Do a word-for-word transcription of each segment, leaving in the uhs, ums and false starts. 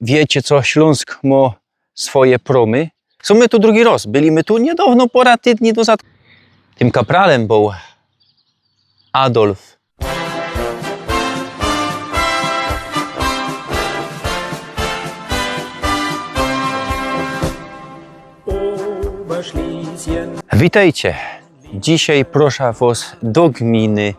Wiycie co, Ślōnsk mo swoje promy. Sōm my tu drugi roz. Byli my tu niydŏwno, pora tydni dozŏd. Tym kapralym bōł Adolf. Witejcie. Dzisiej proszã wŏs do gminy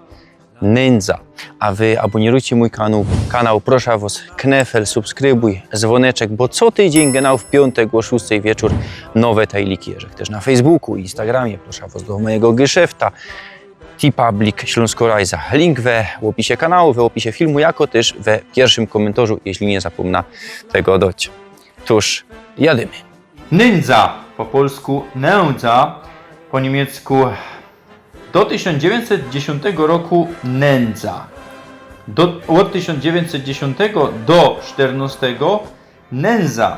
Nynza. A wy abōnirujcie mōj kanōł, kanōł, proszã wŏs, knefel, subskrybōj, zwōneczek, bo co tydziyń, genau w piōntek ô szōstej wieczōr, nowe tajliki jeżech. Tyż na Facebooku, Instagramie, proszã wŏs do mojigo geszefta, T-Public Ślōnskŏ Rajza. Link we ôpisie kanału, we ôpisie filmu, jako tyż we piyrszym kōmyntorzu, jeźli niy zapōmnã tego dŏć. Tōż jadymy. Nynza, po polsku Nędza, po niymiecku do tysiōnc dziewiyńćset dziesiōntego roku Nędza. Do, ôd tysiōnc dziewiyńćset dziesiōntego do sztyrnŏstego Nęza,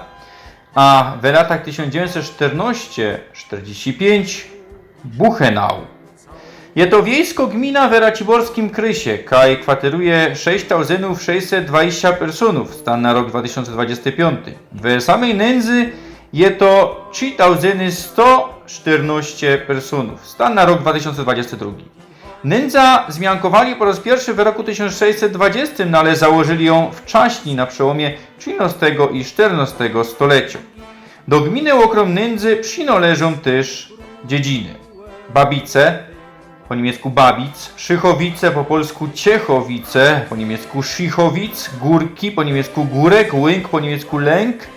a we latach tysiōnc dziewiyńćset sztyrnŏście sztyrdziści piyńć Buchenau. Je to wiejsko gmina we raciborskim krysie, kaj kwatyruje sześć tauzyndōw sześćset dwadzieścia personōw, stan na rok dwa tysiōnce dwadzieścia piōnty. We samej Nędzy je to trzi tauzyny sto sztyrnŏście personōw, stan na rok dwa tysiōnce dwadzieścia drugi. Nędza zmiankowali po roz piyrszy we roku tysiōnc sześćset dwadzieścia, no ale założyli jã wczaśnij, na przełōmie trzinŏstego i sztyrnŏstego stoleciŏ. Do gminy ôkrōm Nędzy przinŏleżōm tyż dziedziny: Babice, po niymiecku Babic, Szychowice, po polsku Ciechowice, po niymiecku Schichowitz, Górki, po niymiecku Górek, Łynk, po niymiecku Lęk,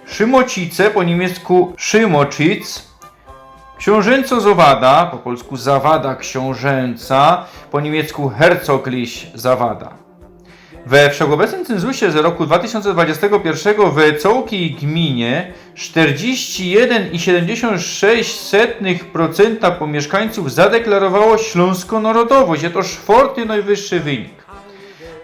Szymocice, po niymiecku Szymoczic, Ksiōnżynco Zowada, po polsku Zawada Ksiōnżynca, po niymiecku Herzoglich Zawada. We wszechobecnym cynzusie z roku dwa tysiōnce dwadzieścia piyrszego we cołkij gminie sztyrdziści jedyn i siedymdziesiōnt sześć setnych procenta pōmiyszkańcōw zadeklarowało ślōnskõ nŏrodowość. Je to sztwŏrty nojwyższy wynik.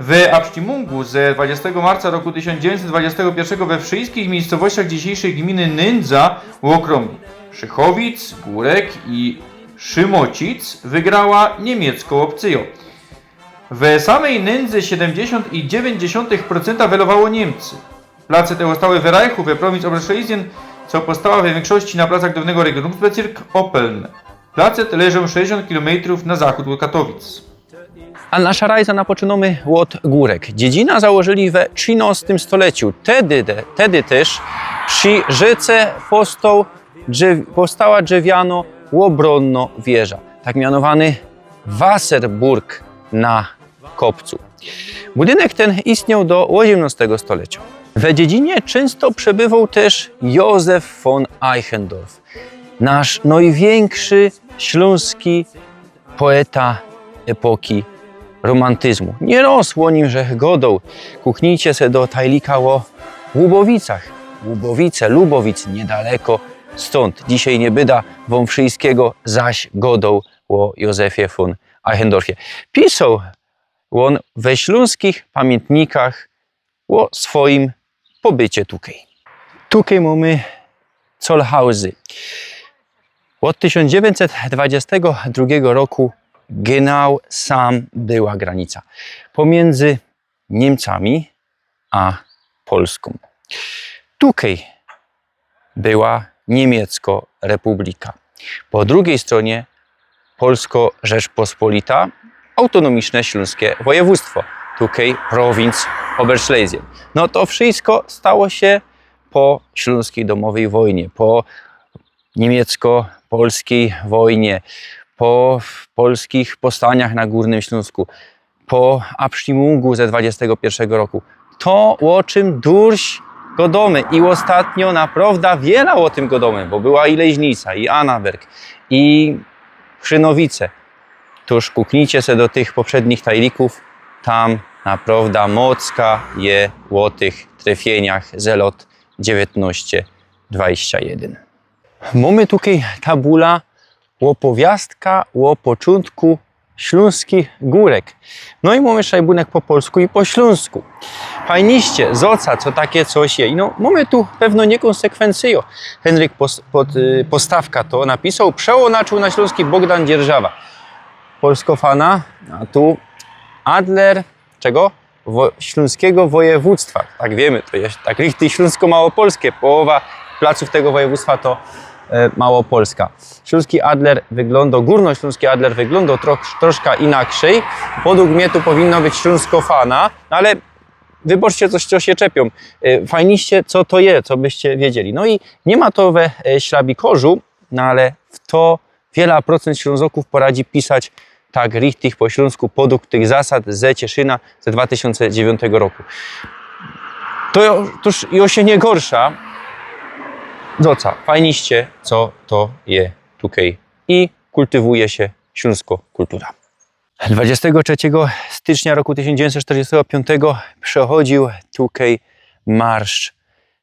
We absztimungu ze dwadzieścia marca roku tysiōnc dziewiyńćset dwadzieścia piyrszego we wszyjskich miyjscowościach dzisiejszej gminy Nędza, ôkrōm Szychowic, Górek i Szymocic, wygrała niymieckŏ ôpcyjŏ. We samej Nędzy siedymdziesiōnt i dziewiyńć dziesiōntych procenta welowało Niymcy. Place te ôstały wyrajchōw we prowincji Oberschlesien, co powstała we wiynkszości na placach dŏwnego Regierungsbezirk Oppeln. Place te leżōm sześćdziesiōnt kilōmejtrōw na zachōd ôd Katowic. A naszã rajzã napoczōnōmy ôd Górek. Dziedzina założyli we trzinŏstym stoleciu. Tedy, te-, tedy tyż przi rzece powstała drzew-, powstała drzewianŏ ôbrōnnŏ wieża, tak mianowany Wasserburg na kopcu. Budynek tyn istnioł do ôziymnŏstego stoleciŏ. We Dziedzinie czynsto przebywoł tyż Józef von Eichendorff, nasz nojwiynkszy ślōnski poeta epoki romantyzmu. Niyroz ô nim żech gŏdoł. Kuknijcie se do tajlika ô Łubowicach. Łubowice, Lubowic, niydaleko stōnd. Dzisiej niy byda wōm wszyjskigo zaś gŏdoł ô Józefie von Eichendorffie. Pisoł ôn we ślōnskich pamiyntnikach ô swojim pobycie tukej. Tukej mōmy Zollhausen. Ôd tysiōnc dziewiyńćset dwadzieścia drugigo roku genau sam była granica pōmiyndzy Niymcami a Polskōm. Tukej była Niymieckŏ Republika. Po drugij strōnie Polskŏ Rzeczpospolita, Autōnōmiczne Ślōnskie Wojewōdztwo, tukej prowincja Oberschlesien. No to wszyjsko stało sie po ślōnskij dōmowyj wojnie, po niymieckŏ-polskij wojnie, po polskich powstaniach na Gōrnym Ślōnsku, po absztimōngu ze dwadzieścia piyrszego roku. To, ô czym durś gŏdōmy i ôstatnio naprŏwda wiela ô tym gŏdōmy, bo była i Leźnica, i Annaberg, i Krzynowice. Tōż kuknijcie se do tych poprzednich tajlikōw, tam naprŏwda mocka je ô tych trefiyniach ze lŏt dziewiyntnŏście dwadzieścia jedyn. Mōmy tukej tabula, ôpowiastka ô poczōntku Ślōnskich Gōrek. No i mōmy szajbōnek po polsku i po ślōnsku. Fajniście, zoca, co take coś je. No, mōmy tu pewno niekōnsekwencyjŏ. Henryk Pos-, Pod-, y, Postawka to napisoł, przełōnacziōł na ślōnski Bogdan Dzierżawa. Polskofana, a tu Adler, czego? wo-, ślōnskigo wojewōdztwa. Tak wiymy, to je tak richtig ślōnsko-małopolske. Połowa placōw tego wojewōdztwa to e, Małopolska. Ślōnski Adler wyglōndŏ, Górnośląski Adler wyglōndŏ trosz, troszka inaczyj. Podług mie tu powinno być Ślōnskofana, no ale wyborcie coś, co sie czepiōm. E, fajniście, co to je, co byście wiedzieli. No i niy ma to we e, ślabikorzu, no ale w to wiela procent Ślōnzokōw poradzi pisać tak richtig po ślōnsku, podług tych zasad ze Cieszyna ze dwa tysiōnce dziewiōntego roku. To jo-, toż jo sie niy gorsza. Doca, fajniście, co to je tukej. I kultywuje sie ślōnsko kultura. Dwudziestego trzeciego stycznia roku tysiōnc dziewiyńćset sztyrdziestego piōntego przechodziył tukej Marsz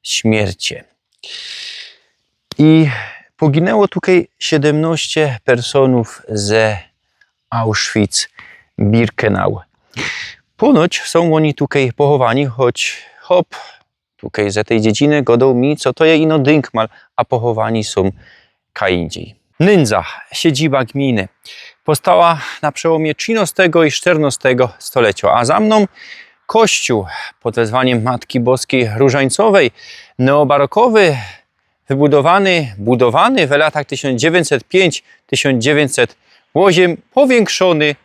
Śmierci. I poginło tukej siedymnŏście personōw ze Auschwitz-Birkenau. Ponoć sōm ôni tukej pochowani, choć chop tukej ze tyj dziedziny godoł mi, co to je ino dynkmal, a pochowani sōm kaj indzij. Nyndza, siedziba gminy. Powstała na przełōmie trzinŏstego i sztyrnŏstego stolecjo, a za mnōm kościōł pod wezwaniym Matki Boskij Różańcowej, neobarokowy, wybudowany, budowany w latach tysiōnc dziewiyńćset piyńć, tysiōnc dziewiyńćset ôziym, powiynkszōny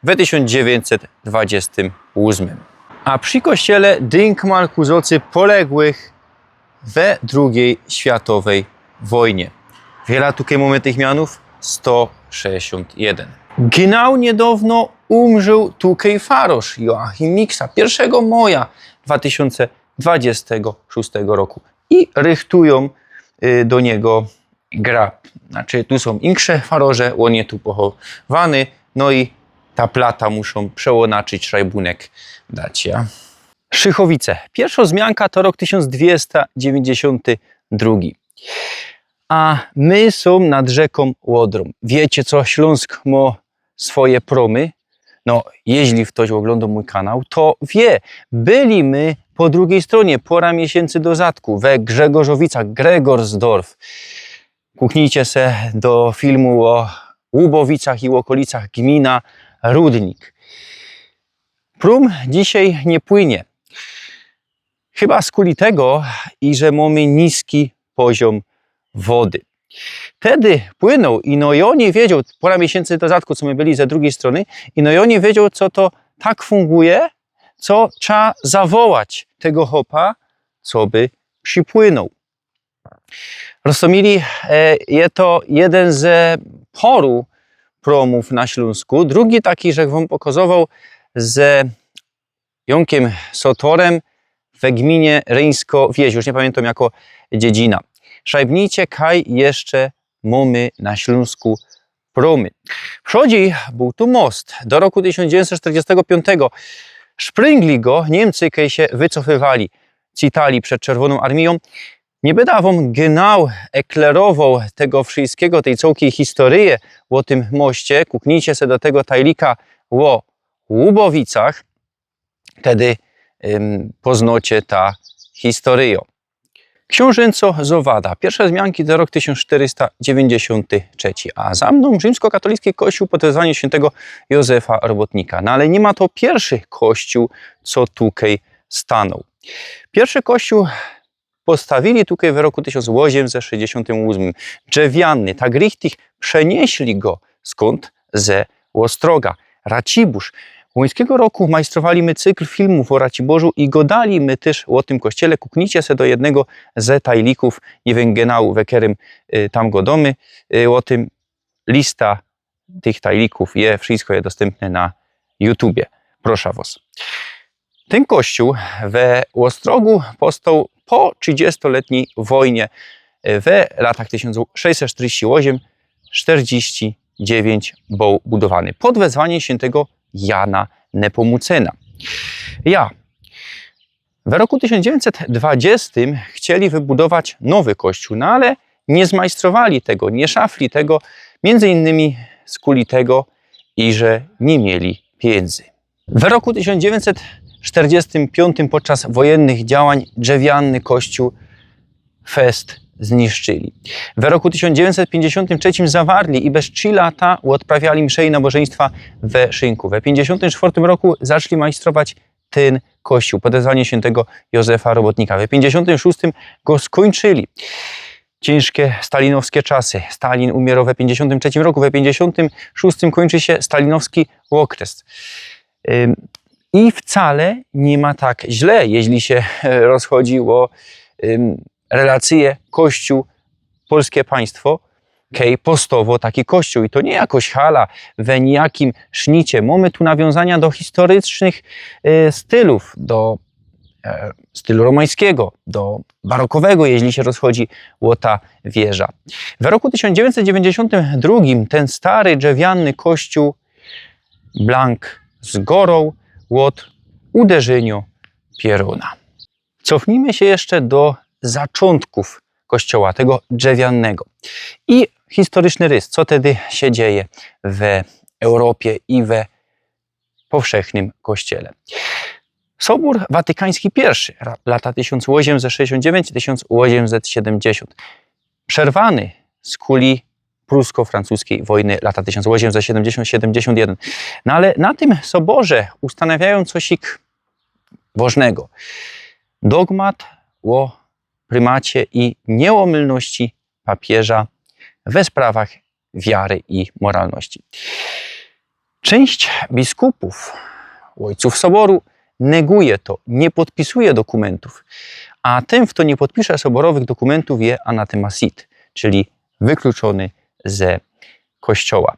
w tysiōnc dziewiyńćset dwudziestym ôsmym. A przi kościele dynkmal ku zocy poległych we drugij światowej wojnie. Wiela tukej mōmy tych mianōw? Sto sześćdziesiōnt jedyn. Genau niydŏwno umrził tukej farŏrz Joachim Miksa, piyrszego moja dwa tysiōnce dwudziestego szōstego roku. I rychtujōm, y, do niego grab. Znaczy, tu sōm inksze farŏrze, ôn je tu pochowany, no i ta plata muszōm przełōnaczyć, szrajbunek dać, ja. Szychowice. Piyrszŏ zmianka to rok tysiōnc dwieście dziewiyńćdziesiōnty drugi. A my sōm nad rzekōm Ôdrōm. Wiycie co, Ślōnsk mo swoje prōmy? No, jeźli ftoś ôglōndŏ mōj kanał, to wiy. Byli my po drugij strōnie, pora miesiyncy do zadku, we Grzegorzowicach, Gregorsdorf. Kuknijcie se do filmu ô Łubowicach i ôkolicach, gmina Rudnik. Prōm dzisiej niy płynie. Chyba skuli tego, iże mōmy niski poziōm wody. Tedy płynōł i no i ôn niy wiedzioł, pora miesiyncy do zadku, co my byli ze drugij strōny, i no i ôn niy wiedzioł, co to tak funguje, co trza zawołać tego chopa, co by przipłynōł. Roztōmili, e, je to jedyn ze poru prōmōw na Ślōnsku. Drugi taki, żech wōm pokazowoł, ze Jōnkiym Sotorym we gminie Ryńsko-Wieś. Już niy pamiyntōm jako dziedzina. Szajbnijcie, kaj jeszcze mōmy na Ślōnsku prōmy. Przodzij bōł tu most. Do roku tysiōnc dziewiyńćset sztyrdziestego piōntego. Szpryngli go Niymcy, kej sie wycofywali z Italii przed Czerwōnōm Armijōm. Niy byda wōm genau eklerowoł tego wszyjskigo, tyj cołkij historyje ô tym moście. Kuknijcie se do tego tajlika ô Łubowicach. Tedy, ym, poznŏcie ta historyjŏ. Ksiōnżynco Zowada. Piyrsze zmianki to rok tysiōnc sztyrysta dziewiyńćdziesiōnty trzeci, a za mnōm rzimskokatoliski kościōł pod wezwaniym świyntego Józefa Robotnika. No ale niy ma to piyrszy kościōł, co tukej stanōł. Piyrszy kościōł postawili tukej w roku tysiōnc ôziymset sześćdziesiōntym ôsmym. Drzewiany, tak richtig, przeniyśli go skōnd? Ze Ôstroga. Racibōrz. Ôńskigo roku majstrowali my cykl filmōw ô Racibōrzu i godali my tyż ô tym kościele. Kuknijcie se do jednego ze tajlikōw, niy wiym, genau we kerym, y, tam godōmy, y, ô tym. Lista tych tajlikōw je, wszyjsko je dostympne na YouTubie. Prosza wŏs. Tyn kościōł we Ôstrogu powstoł po trzidziestoletnij wojnie, e, we latach tysiōnc sześćset sztyrdziści ôziym sztyrdziści dziewiyńć bōł budowany pod wezwaniym świyntego Jana Nepōmucena. Ja, We roku tysiōnc dziewiyńćset dwudziestym chcieli wybudować nowy kościōł, no ale niy zmajstrowali tego, niy szafli tego, miyndzy innymi skuli tego, iże niy mieli pijyndzy. We roku tysiōnc dziewiyńćset sztyrdziestym piōntym podczas wojennych działań drzewiany kościōł fest zniszczyli. We roku tysiōnc dziewiyńćset piyńćdziesiōntym trzecim zawarli i bez trzi lata ôdprawiali msze i nabożyństwa we szynku. We piyńćdziesiōntym sztwŏrtym roku zaczli majstrować tyn kościōł, podewzanie świyntego Józefa Robotnika. We piyńćdziesiōntym szōstym go skōńczyli. Ciynżkie stalinowske czasy. Stalin umiyroł we piyńćdziesiōntym trzecim roku, we piyńćdziesiōntym szōstym kōńczy sie stalinowski ôkres. Ym, i wcale niy ma tak źle, jeźli sie, e, rozchodzi ô, ym, relacyje Kościōł, polske państwo, kej powstŏwoł taki kościōł. I to niy jakoś hala, we nijakim sznicie. Mōmy tu nawiōnzania do historycznych, e, stylōw, do, e, stylu romańskigo, do barokowego, jeźli sie rozchodzi ô ta wieża. We roku tysiōnc dziewiyńćset dziewiyńćdziesiōntym drugim tyn stary drzewiany kościōł blank zgoroł ôd uderzyniŏ piorōna. Cofnijmy sie jeszcze do zaczōntkōw kościoła, tego drzewianego. I historyczny rys, co tedy sie dzieje we Europie i we powszechnym kościele. Sobōr Watykański piyrszy, ra-, lata tysiōnc ôziymset sześćdziesiōnt dziewięć, tysiōnc ôziymset siedymdziesiōnt. Przerwany skuli prusko-francuskij wojny lata tysiōnc ôziymset siedymdziesiōnt, siedymdziesiōnt jedyn. No ale na tym soborze ustanawiajōm cosik wŏżnego. Dogmat ô prymacie i niyłomylności papieża we sprawach wiary i moralności. Czynść biskupōw, ôjcōw soboru, neguje to, niy podpisuje dokōmyntōw, a tyn, fto niy podpisze soborowych dokōmyntōw, je anathemasit, czyli wykluczōny ze kościoła.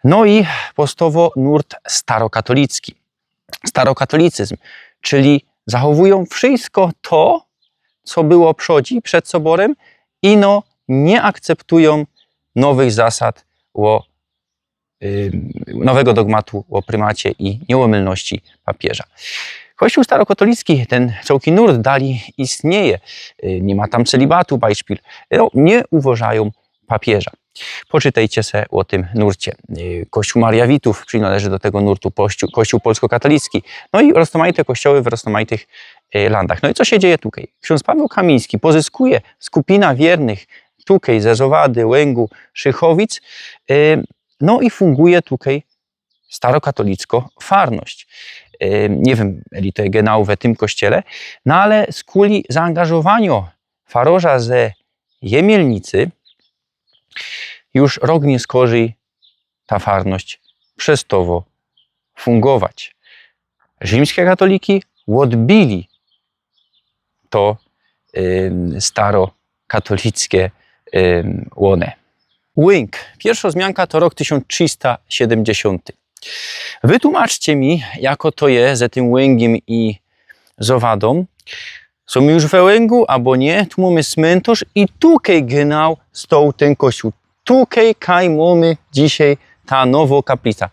No i powstŏwoł nurt starokatolicki, starokatolicyzm, czyli zachowujōm wszystko to, co było przodzi, przed soborym, ino niy akceptujōm nowych zasad ô, ym, nowego dogmatu ô prymacie i niyłomylności papieża. Kościół starokatolicki, tyn cołki nurt dali istnieje, y, niy ma tam celibatu, Beispiel, no, niy uwŏżajōm papieża. Poczytejcie se ô tym nurcie. Y, Kościół Mariawitōw przinŏleży do tego nurtu, kościół, kościół polskokatolicki. No i roztōmajte kościoły w roztōmajtych, y, landach. No i co sie dzieje tukej? Ksiōndz Paweł Kamiński pozyskuje skupina wiernych tukej ze Zowady, Łyngu, Szychowic. Y, no i funguje tukej starokatolicko farność. Y, niy wiym, eli to je genau we tym kościele, no ale skuli zaangażowaniŏ faroża ze Jemielnicy, już rok niy skorzij ta farność przestŏwoł fungować. Rzimske katoliki ôdbili to, ym, starokatolickie, ym, łōne. Łynk. Piyrszŏ zmianka to rok tysiōnc trzysta siedymdziesiōnty. Wytłumaczcie mi, jako to je ze tym Łyngiem i Zowadōm. Sōm już we Łyngu, abo niy? Tu mōmy smyntŏrz i tukej genau stoł tyn kościōł. Tukej, kaj mōmy dzisiej ta nowo kaplica.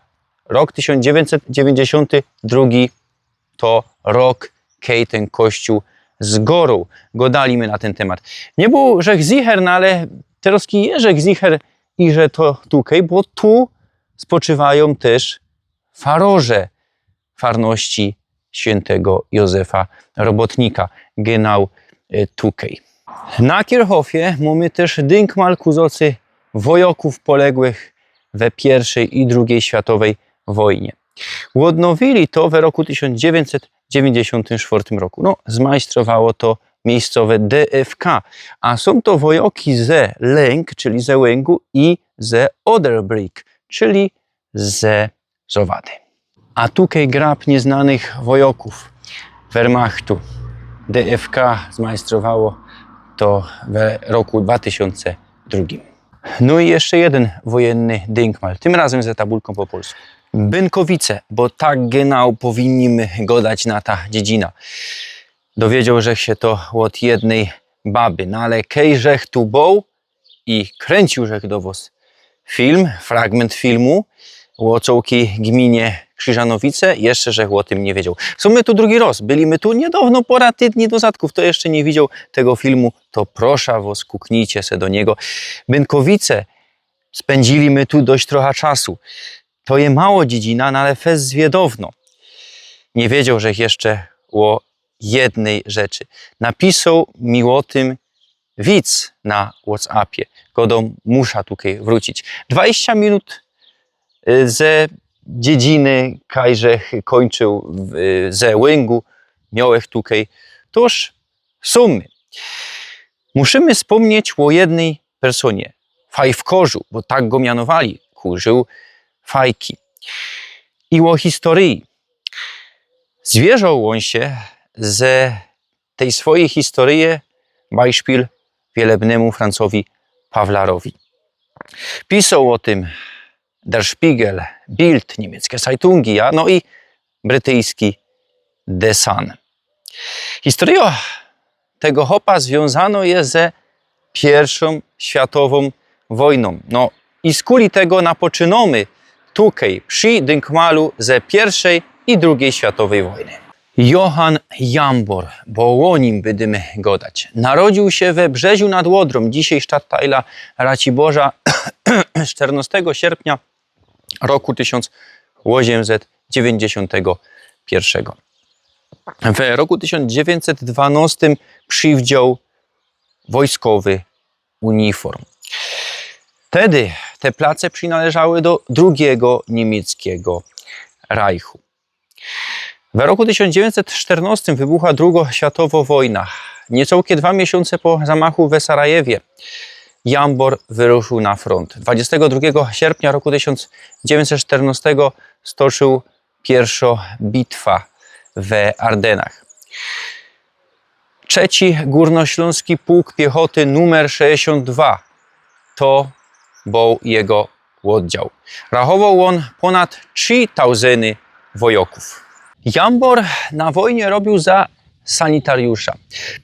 Rok tysiōnc dziewiyńćset dziewiyńćdziesiōnty drugi to rok, kej tyn kościōł zgoroł. Godali my na tyn tymat. Niy bōł żech zicher, no ale teroz je żech zicher, iże to tukej, bo tu spoczywajōm tyż faroże farności świyntego Józefa Robotnika, genau, e, tukej. Na Kirchhofie mōmy tyż dynkmal ku zŏcy wojŏkōw poległych we piyrszej i drugij światowej wojnie. Ôdnowili to we roku tysiōnc dziewiyńćset dziewiyńćdziesiōntym sztwŏrtym roku. No, zmajstrowało to miyjscowe D F K, a sōm to wojŏki ze Lynk, czyli ze Łyngu, i ze Odderbrug, czyli ze Zowady. A tukej grab niyznanych wojŏkōw Wehrmachtu. D F K zmajstrowało to we roku dwa tysiōnce drugim. No i jeszcze jedyn wojenny dynkmal, tym razym ze tabulkōm po polsku. Bynkowice, bo tak genau powinni my godać na ta dziedzina. Dowiedzioł żech sie to ôd jednyj baby, no ale kej żech tu bōł i krynciōł żech do wŏs film, fragment filmu ô cołkij gminie Krziżanowice, jeszcze żech ô tym niy wiedzioł. Sōm my tu drugi roz, byli my tu niydŏwno, pora tydni do zadkōw. Fto jeszcze niy widzioł tego filmu, to proszã wŏs, kuknijcie se do niego. Bynkowice, spyndzili my tu dość trocha czasu. To je mało dziedzina, no ale fest zwiadowno. Niy wiedzioł żech jeszcze ô jednyj rzeczy. Napisoł mi ô tym widz na WhatsAppie. Godōm, muszã tukej wrōcić. Dwadzieścia minut, y, ze dziedziny, kajże kōńczył w, ze Łyngu, miołech tukej. Tōż sumy. Musimy spōmnieć ô jednyj personie. Fajwkorzu, bo tak go mianowali. Kurzył fajki. I ô historyji. Zwierzoł ôn sie ze tej swojij historyje bajszpil wielebnymu Francowi Pawlarowi. Pisoł ô tym Der Spiegel, Bild, niymieckie Zeitungi, ja, no i brytyjski The Sun. Historyjo tego chopa zwiōnzano je ze piyrszōm światowōm wojnōm. No i skuli tego napoczynōmy tukej przi dynkmalu ze piyrszej i drugij światowyj wojny. Johann Jambor, bo ô nim bydymy godać. Narodziōł sie we Brzeziu nad Łodrōm, dzisiej sztattejla Raciborza, szternostego sierpnia roku tysiōnc ôziymset dziewiyńćdziesiōntego piyrszego. W roku tysiōnc dziewiyńćset dwanostym prziwdzioł wojskowy uniform. Tedy te place przinależały do drugigo niymieckigo Reichu. W roku tysiōnc dziewiyńćset szternostym wybuchła drugo światowo wojna. Niecołkie dwa miesiōnce po zamachu we Sarajewie Jambor wyruszył na frōnt. Dwudziestego drugigo sierpnia roku tysiōnc dziewiyńćset szternostego stoczył piyrszŏ bitwa we Ardenach. Trzeci Górnośląski Pułk Piechoty numer sześćdziesiōnt dwa. To bōł jego ôddział. Rachowoł ôn pōnad trzi tauzyny wojŏkōw. Jambor na wojnie robiōł za sanitariusza.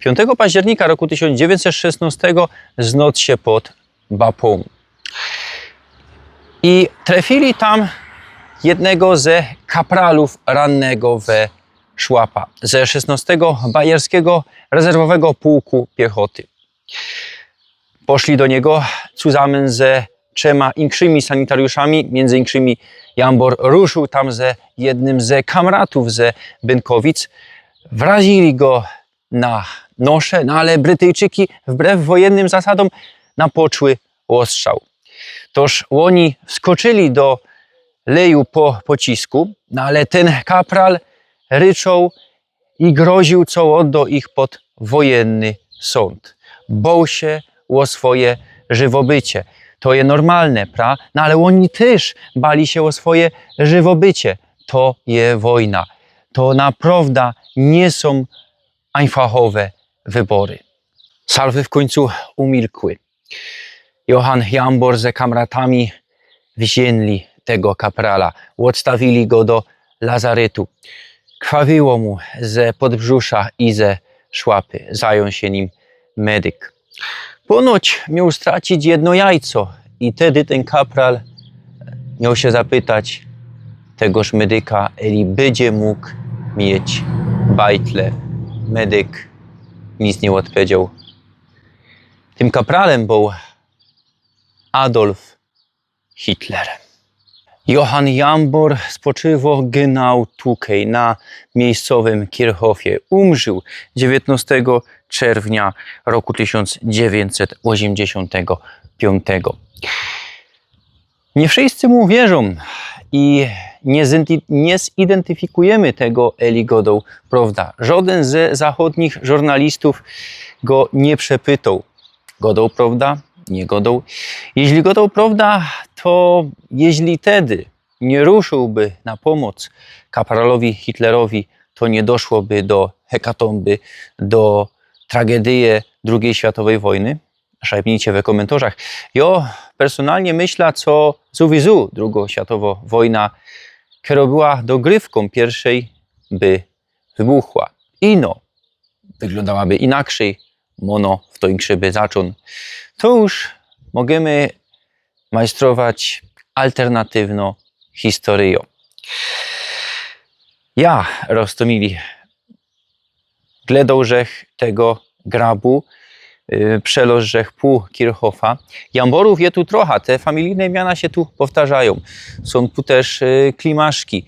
Piōntego października roku tysiōnc dziewiyńćset szternostego znŏd sie pod Bapōm. I trefiyli tam jednego ze kapralōw rannego we Szłapa ze szternostego Bajerskigo Rezerwowego Pułku Piechoty. Poszli do niego cuzamyn ze trzema inkszymi sanitariuszami, miyndzy inkszymi Jambor ruszył tam ze jednym ze kamratōw ze Bynkowic. Wraziyli go na nosze, no ale Brytyjczyki wbrew wojennym zasadōm napoczły ôstrzał. Toż ôni wskoczyli do leju po pocisku, no ale tyn kapral ryczoł i groziōł, co ôddŏ ich pod wojenny sōnd. Boł sie ô swoje żywobycie. To je normalne, pra? No ale ôni tyż bali sie ô swoje żywobycie. To je wojna. To naprŏwda niy sōm ajnfachowe wybory. Salwy w kōńcu umilkły. Johann Jambor ze kamratami wziyni tego kaprala. Ôdstawiyli go do lazarytu. Krwawiło mu ze podbrzusza i ze szłapy. Zajōn sie nim medyk. Pōnoć mioł stracić jedno jajco i tedy tyn kapral mioł sie zapytać tegoż medyka, eli bydzie mōg mieć bajtle. Medyk nic niy ôdpowiedzioł. Tym kapralym bōł Adolf Hitler. Johann Jambor spoczywoł genau tukej, na miejscowym Kirchhofie. Umrził dziewiyńtnŏstego czerwnia roku tysiōnc dziewiyńćset ôziymdziesiōntego piōntego. Niy wszyscy mu wierzōm i niy zidenti-, niy zidentyfikujymy tego, eli godoł prŏwda. Żŏdyn ze zachŏdnich żurnalistōw go niy przepytoł. Godoł prŏwda? Niy godoł. Jeźli godoł prŏwda, to jeźli tedy niy ruszōłby na pōmoc kapralowi Hitlerowi, to niy doszłoby do hekatomby, do tragedyje drugij światowyj wojny? Szajpnijcie we kōmyntorzach. Jŏ personalnie myśla, co zuwizu drugŏ światowŏ wojna, kerŏ była dogrywkōm piyrwszyj, by wybuchła. Ino wyglōndałaby inakszyj, mōno w to inkszyj by zaczōn. To już możymy majstrować alternatywno historyjŏ. Ja, Rostōmili, gledoł żech tego grabu, y, przelŏz żech pōł Kirchhoffa. Jamborōw je tu trocha, te familijne miana sie tu powtarzajōm. Sōm tu tyż, y, Klimaszki.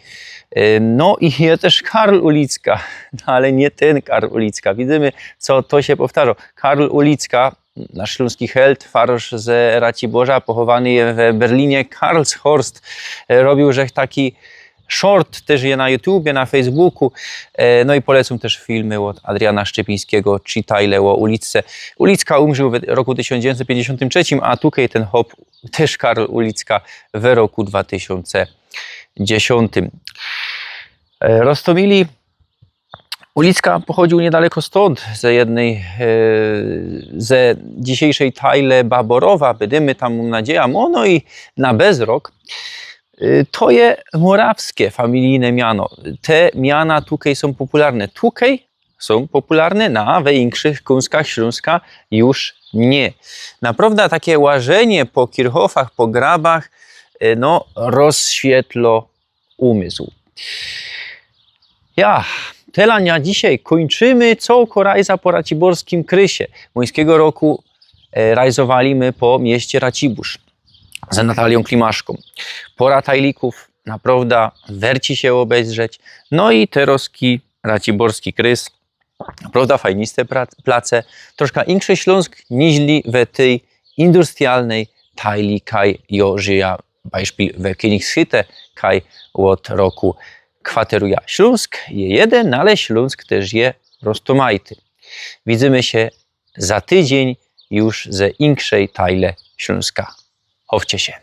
Y, no i je tyż Karl Ulicka, no ale niy tyn Karl Ulicka. Widzymy, co to sie powtarzo. Karl Ulicka, nasz ślōnski held, farosz ze Raciborza, pochowany je we Berlinie, Karlshorst, e, robiōł żech taki short, tyż je na YouTubie, na Facebooku. E, no i polecōm tyż filmy ôd Adriana Szczepińskigo, Chitaile ô Ulicce. Ulicka umrzōł w roku tysiōnc dziewiyńćset piyńćdziesiōntym trzecim, a tukej tyn chop, tyż Karl Ulicka, w roku dwa tysiōnce dziesiōntym. E, Roztomili Ulicka pochodziōł niydaleko stōnd, ze jednyj, e, ze dzisiejszej Taile Baborowa, bydymy tam, mōm nadzieja, mo, no i na bezrok. E, to je morawske familijne miano. Te miana tukej sōm popularne. Tukej sōm popularne, na, we inkszych kōnskach Ślōnska już niy. Naprowda take łażenie po kirchhofach, po grabach, e, no, rozświetlo umysł. Ja, tela na dzisiej. Kōńczymy cołko rajza po raciborskim krysie. Mōńskigo roku, e, rajzowali my po mieście Racibórz z Nataliōm Klimaszkōm. Pora tajlikōw, naprowda werci sie ôbezdrzeć. No i terozki raciborski krys. Naprowda fajniste pra-, place. Troszka inkszy Ślōnsk niźli we tyj industrialnyj tajli, kaj jo żija, bajszpil we Königshütte, kaj ôd roku kwateruja. Ślōnsk je jedyn, ale Ślōnsk tyż je roztomajty. Widzymy sie za tydziyń już ze inkszej Taile Ślōnska. Chowcie sie.